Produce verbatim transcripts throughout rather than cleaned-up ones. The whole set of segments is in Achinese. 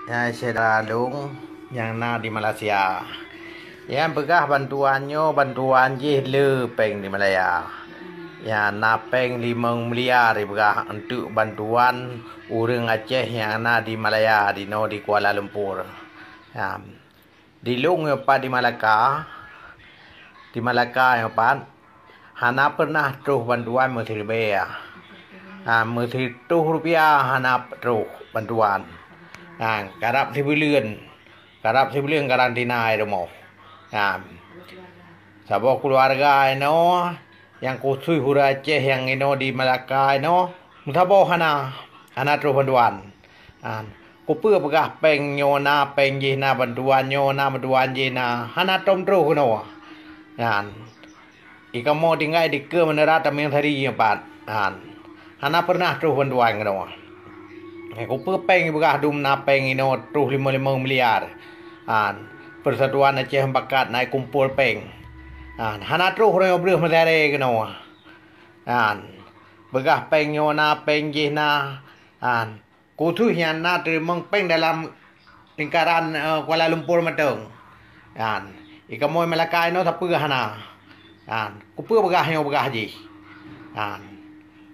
Ya, syedara lôn nyang na di Malaysia. Nyang peugah bantuan nyoe, bantuan jih le péng di Malaya. Ya, na péng limong miliar ipeugah untuk bantuan ureuëng Aceh nyang na di Malaya, di noe di Kuala Lumpur. Ya. Di lôn nyoe pat di Malaka, di Malaka nyoe pat, hana pernah troh bantuan meusiribèe. Ha, meusiratoh rupiah hana troh bantuan. Ha, karab sibuleuen, karab sibuleuen karantina di rumoh. Ha, saboh keuluwarga inoe nyang khusus ureuëng Aceh nyang inoe di Malaka inoe, meusaboh hana, hana troh bantuan. Nyan, kupeue peugah péng nyoe na, péng jih na, bantuan nyoe na, bantuan jih na, hana tom troh keunoe. Nyan, i kamoe tinggai dikeue meunara Tamiang Sari nyoe pat. Nyan, hana pernah troh bantuan keunoe. Eh, kupeue péng peugah dum na péng inoe troh limong-limong miliar. Nyan, Persatuan Aceh Mufakat na kumpol péng. Nyan, hana troh uroe nyoe breueh meusiaré keunoe. Nyan, peugah péng nyoe na, péng jih na. Nyan, khusus nyan na teurimong péng dalam lingkaran, eh, Kuala Lumpur mantong. Nyan, i kamoe Malaka inoe sapeue hana. Nyan, kupeue peugah nyoe peugah jih. Nyan,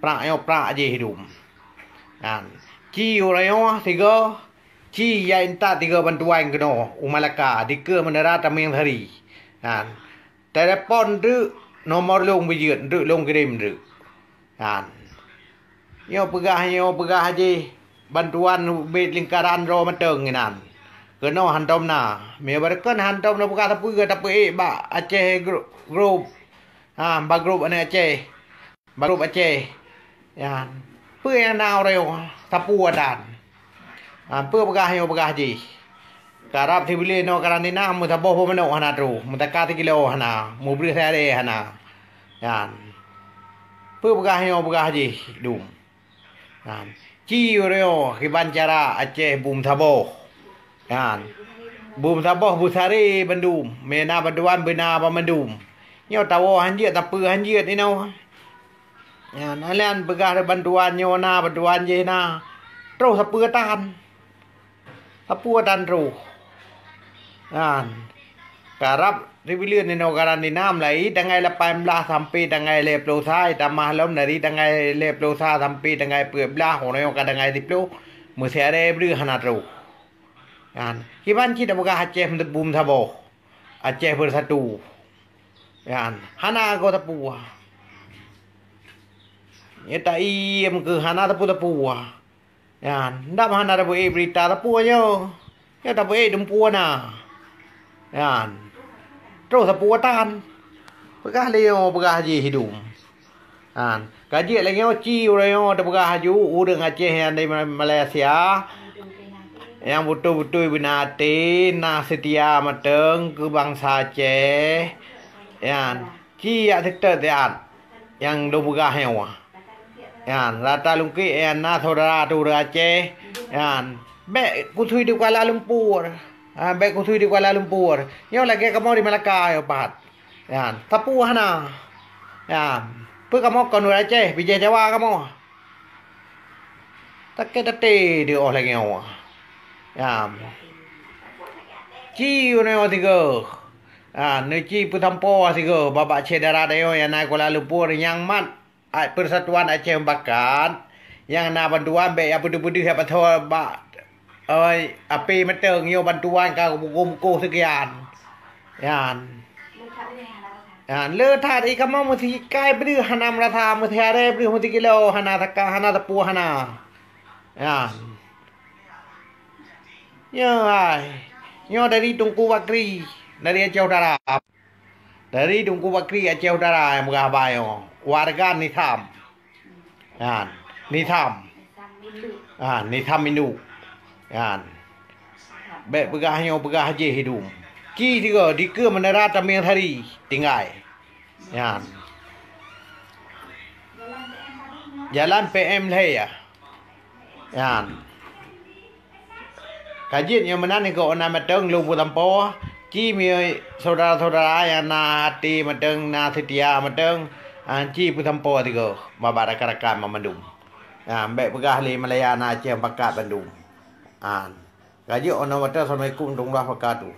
prak nyoe prak jih dum. Nyan, ci uroe nyoe sigoe, ci ya intat tiga bantuan keunoe u Malaka dikeue meunara Tamiang Sari. Nyan, telepon treuk nomor lôn beujeuet treuk lôn kirém treuk. Nyan. Nyoe peugah, nyoe peugah jih bantuan ubit lingkaran droe mantong inan. Keunoe hantom na. Meunyoe bak reukon hantom na peugah sapeue tapeuék bak Aceh Gru-, Group. Ha, bak grup aneuk Aceh. Bak grup Aceh. Nyan. Peue nyang na uroe nyoe sapeue tan. Ha, peue peugah nyoe peugah jih. Karab sibuleuen inoe karantina meusaboh boh manok hana troh, meutaka sikilo hana, mubreueh siaré hana. Nyan. Peue peugah nyoe peugah jih dum. Nyan. Ci uroe nyoe kiban cara Aceh bum saboh. Nyan. Bum saboh beusaré bandum, meunan bantuan beuna banmandum. Nyoe tawoe hanjeuet, tapeue hanjeuet inoe. Nyan, nyan peugah bantuan nyoe na, bantuan jih na. Troh sapeue tan. Sapeue tan troh. Nyan. Karab sibuleuen inoe karantina mulai tanggai lapan belas sampai tanggai lhèe ploh sa, tamah lom dari tanggai lhèe ploh sa sampai tanggai peuet blah, uroe nyoe ka tanggai siploh, meusiaré breueh hana troh. Nyan, kiban cit tapeugah Aceh bum saboh, Aceh beusatu. Nyan, hana goe sapeue. Nyoe taiem keu hana sapeue-sapeue. Nyan, dam hana tapeuék beurita sapeue nyoe. Nyoe tapeuék dumpeue na. Nyan. Troh sapeue tan. Peugah lé nyoe, peugah jih dum. Nyan. Ka jeuet lagèe nyoe ci uroe nyoe tapeugah laju ureuëng Aceh nyang di Ma-, Malaysia. Nyang beutôi-beutôi beuna até, na seutia mantong keu bansa Aceh. Nyan. Ci jak seutôt siat nyang lôn peugah nyoe. Nyan, rata lungkik nyang na syedara teuh ureuëng Aceh. Nyan, bèk kusui di Kuala Lumpur. Ha, bèk kusui di Kuala Lumpur. Nyoe lagèe kamoe di Malaka nyoe pat. Nyan, sapeue hana. Nyan, peue kamoe kon ureuëng Aceh, bijéh Jawa kamoe. Takét até di oh lagèe nyoe. Nyan. Ci uroe nyoe sigoe. Ha, neuci peusampoe sigoe bak-bak syedara tanyoe nyang na Kuala Lumpur nyang mat Persatuan Aceh Mufakat, nyang na bantuan bèk jak peudeuh-peudeuh jak pasoe bak, oi, apé mantong nyoe bantuan ka mukoh-mukoh seukian. Nyan. Nyan, le that i kamoe meusikai breueh hana meurasa, meusiaré breueh meusikilo hana saka, hana sapeue hana. Nyan. Nyoe hai. Nyoe dari Teungku Bakri, dari Aceh Utara. Dari Teungku Bakri Aceh Utara nyang peugah haba nyoe. Warga Nisam. Nyan, Nisam. Ah, Nisam Induk. Nyan. Bèk peugah nyoe peugah jih dum. Ci sigoe dikeue Menara Tamiang Sari tinggai. Nyan. Jalan P M lhèe ya. Nyan. Ka jeuet nyoe meunan niko na mantong lôn peusampoe, Ci meunyoe syedara-syedara nyang na até mantong, na seutia mantong, ah, ci peusampoe sigoe bak rakan-rakan banmandum. Ah, bék peugah lé Malaya na Aceh pakat bandum. Ah, ka jeuet, 'oh noe watèe. Assalamualaikum warahmatullahi wabarakatuh.